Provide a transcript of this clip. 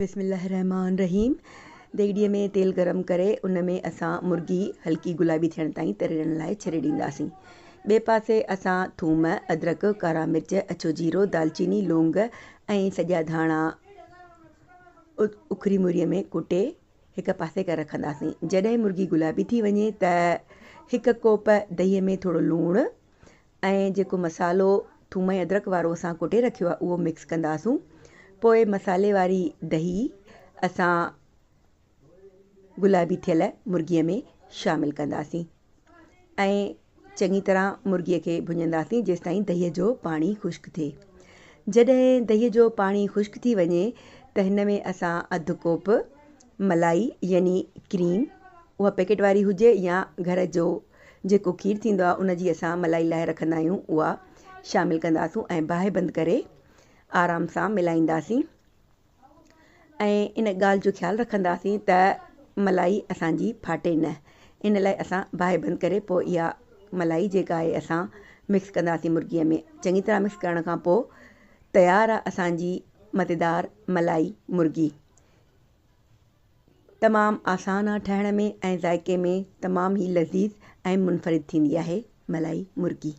بسم الله الرحمٰن الرحيم ديڳڙي ۾ تيل گرم ڪري ان ۾ اسان مرغي هلڪي گلابي ٿيڻ تائين ترڻ لاء ڇڏي ڏينداسين. ٻئي پاسي اسان ٿوم، ادرڪ، ڪارا مرچ، اڇو جيرو، دالچيني، لونگ ۽ سڄا ڌاڻا اکري مري ۾ ڪٽي هڪ پاسي ڪري رکنداسين. جڏهن مرغي گلابي ٿي وڃي ته هڪ ڪوپ دهي ۾ ٿورو لوڻ ۽ جيڪو مصالحو ٿوم ۽ ادرڪ وارو اسان ڪٽي رکيو آهي اهو مڪس ڪنداسون پوء مصالحي واري دهي اسان گلابي ٿيل مرغيء ۾ شامل ڪنداسين ۽ چڱي طرح مرغيء کي ڀڃنداسين جيستائين دهيء جو پاڻي خشڪ ٿئي. جڏهن دهيء جو پاڻي خشڪ ٿي وڃي ته هن ۾ اسان اڌ ڪوپ ملائي يعني ڪريم اها پيڪيٽ واري هجي يا گهر جو جيڪو کير ٿيندو آهي ان جي اسان ملائي لاهي رکندا آهيون اها شامل ڪنداسون ۽ باهه بند ڪري آرام سان ملائينداسين ۽ ان ڳالهه جو خيال رکنداسين ته ملائي اسان جي ڦاٽي نه ان لاء اسان باهه بند ڪري پوء اها ملائي جيڪا آهي اسان مڪس ڪنداسين مرغيء ۾ چڱي طرح مڪس ڪرڻ کان پوء تيار آهي اسان جي مزيدار ملائي مرغي. تمام آسان آ ٺاهڻ ۾ ۽ ذائقي ۾ تمام ئي لذيذ ۽ منفرد ٿيندي آهي ملائي مرغي.